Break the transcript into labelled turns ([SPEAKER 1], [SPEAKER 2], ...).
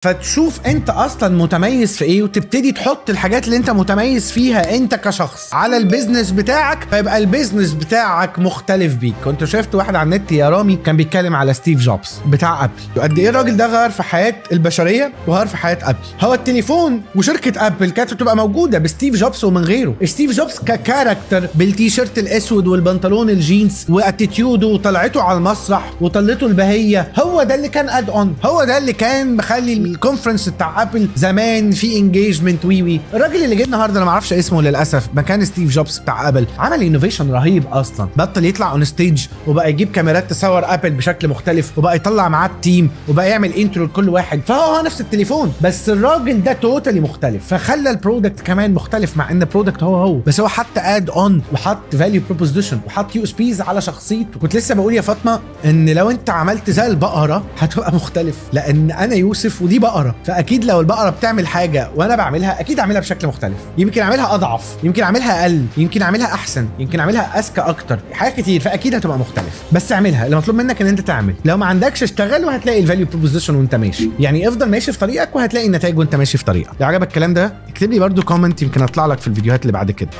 [SPEAKER 1] فتشوف انت اصلا متميز في ايه، وتبتدي تحط الحاجات اللي انت متميز فيها انت كشخص على ال business بتاعك، فيبقى ال business بتاعك مختلف بيك. كنت شفت واحد على النت يا رامي كان بيتكلم على ستيف جوبز بتاع ابل، وقد ايه الراجل ده غير في حياة البشرية وغير في حياة ابل. هو التليفون وشركه ابل كانت بتبقى موجودة بستيف جوبز ومن غيره. ستيف جوبز ك character بالتيشيرت الاسود والبنطلون الجينز و attitude ه وطلعته على المسرح وطلته البهية، هو ده اللي كان add on، هو ده اللي كان مخلي ال conference بتاع ابل زمان في engagement. وي وي الراجل اللي جه النهارده انا ما اعرفش اسمه للاسف، مكان ستيف جوبز بتاع ابل، عمل innovation رهيب اصلا. بطل يطلع on stage وبقى يجيب كاميرات تصور ابل بشكل مختلف، وبقى يطلع معاه ال team، وبقى يعمل intro لكل واحد. فهو نفس التليفون بس الراجل ده totally مختلف، فخلى ال product كمان مختلف، مع ان ال product هو هو، بس هو حط add on وحط value proposition وحط USPs على شخصيته. كنت لسه بقول يا فاطمة ان لو انت عملت زي البقرة هتبقى مختلف، لان انا يوسف ودي بقرة، فاكيد لو البقرة بتعمل حاجة وانا بعملها اكيد اعملها بشكل مختلف، يمكن اعملها اضعف، يمكن اعملها اقل، يمكن اعملها احسن، يمكن اعملها اذكى اكتر، حاجات كتير، فاكيد هتبقى مختلف. بس اعملها، اللي مطلوب منك ان انت تعمل. لو ما عندكش اشتغل وهتلاقي ال value proposition وانت ماشي، يعني افضل ماشي في طريقك وهتلاقي النتائج وانت ماشي في طريقك. لو عجبك الكلام ده اكتب لي برده comment، يمكن اطلع لك في الفيديوهات اللي بعد كده.